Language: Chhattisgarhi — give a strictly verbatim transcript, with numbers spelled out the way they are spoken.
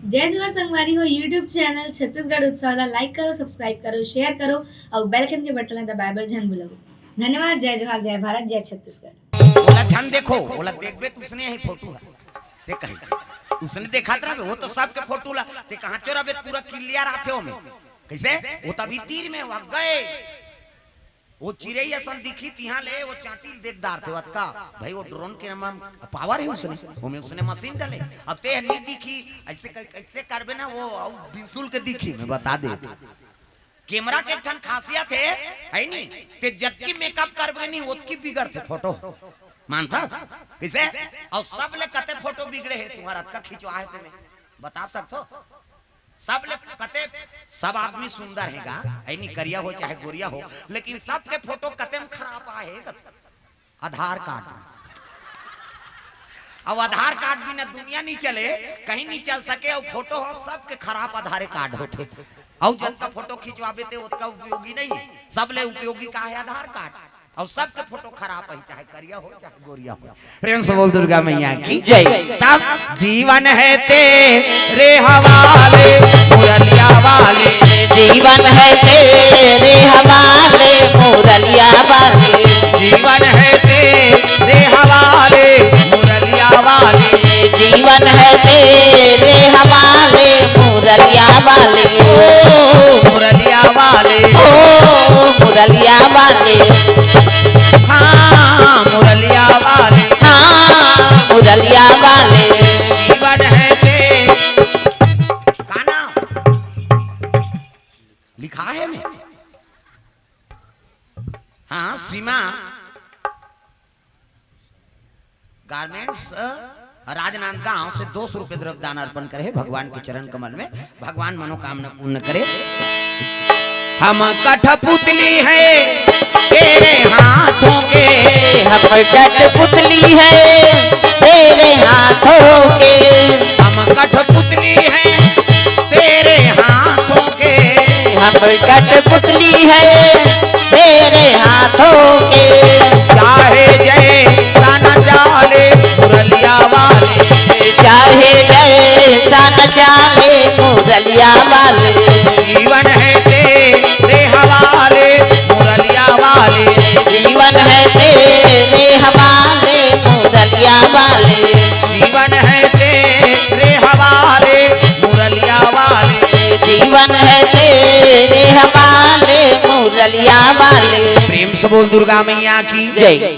जय जोहार संगवारी हो, YouTube चैनल छत्तीसगढ़ उत्सव ला like करो, subscribe करो, share करो अउ bell icon के बटन ला दबाए बर झन भूलव। धन्यवाद। जय जोहार, जय भारत, जय छत्तीसगढ़। ओला झन देखो, ओला देखबे त उसने ही फोटो है, से कही। उसने देखत रहबे, वो तो सबके फोटो ला, ते कहाँ चोराबे, पूरा clear आथे ओमे। कैसे? वो तभी तीर में वग गए। वो चिरई असन दिखी तिहाँ ले, वो चांटी देख डारथे, अतका। भाई, वो drone के नाम power है उसने, ओमे उसने machine डाले। अब ते नहीं दिखी, ऐसे कै-, कैसे करबे ना, वो अउ बिनसुल के दिखी, मैं बता दे। Camera के एक ठन खासियत है, है नी? ते जतकी makeup करबे नहीं, ओतकी बिगड़थे फोटो। मानथा? कैसे? अउ सब ले कते फोटो बिगड़े है तुम्हारा, अतका खिंचवा है तेने। बता सकथो? सब ले कते, सब आदमी सुंदर है गा, है नी? करिया हो चाहे गोरिया हो, लेकिन सबके फोटो कते में खराब आए है, कते? आधार कार्ड। अब आधार कार्ड बिना दुनिया नहीं चले, कहीं नहीं चल सके। और फोटो हो सबके खराब आधार कार्ड होथे। और जतका फोटो खिंचवाबे ते ओतका उपयोगी नहीं है। सब ले उपयोगी का है? आधार कार्ड। और सबके फोटो खराब है, चाहे करिया हो चाहे गोरिया हो। प्रेम से बोल दुर्गा मैया की जय। तब जीवन है तेरे हवाले, मुरलिया वाले। जीवन है तेरे हवाले, मुरलिया वाले। जीवन है तेरे हवाले, मुरलिया वाले। जीवन है तेरे हवाले, मुरलिया वाले। ओ मुरलिया वाले। ओ मुरलिया वाले। हाँ, मुरलिया वाले। हाँ, मुरलिया वाले। जीवन है तेरे। का नाम? लिखा है में। हाँ, सीमा गारमेंट्स, अ, राजनांदगांव से दो सौ रुपए द्रव्य दान अर्पण करे हे भगवान के चरण कमल में, भगवान मनोकामना पूर्ण करे। हम कठपुतली है तेरे हाथों के। हम कठपुतली है तेरे हाथों के। हम कठपुतली है तेरे हाथों के। हम कठपुतली है तेरे हाथों के। चाहे जैसा न चाले मुरलिया वाले। चाहे जैसा न चाले मुरलिया वाले। जीवन है तेरे हवाले मुरलिया वाले। जीवन है तेरे हवाले मुरलिया वाले। जीवन है तेरे हवाले मुरलिया वाले। जीवन है तेरे हवाले मुरलिया वाले। प्रेम से बोल दुर्गा मैया की जय।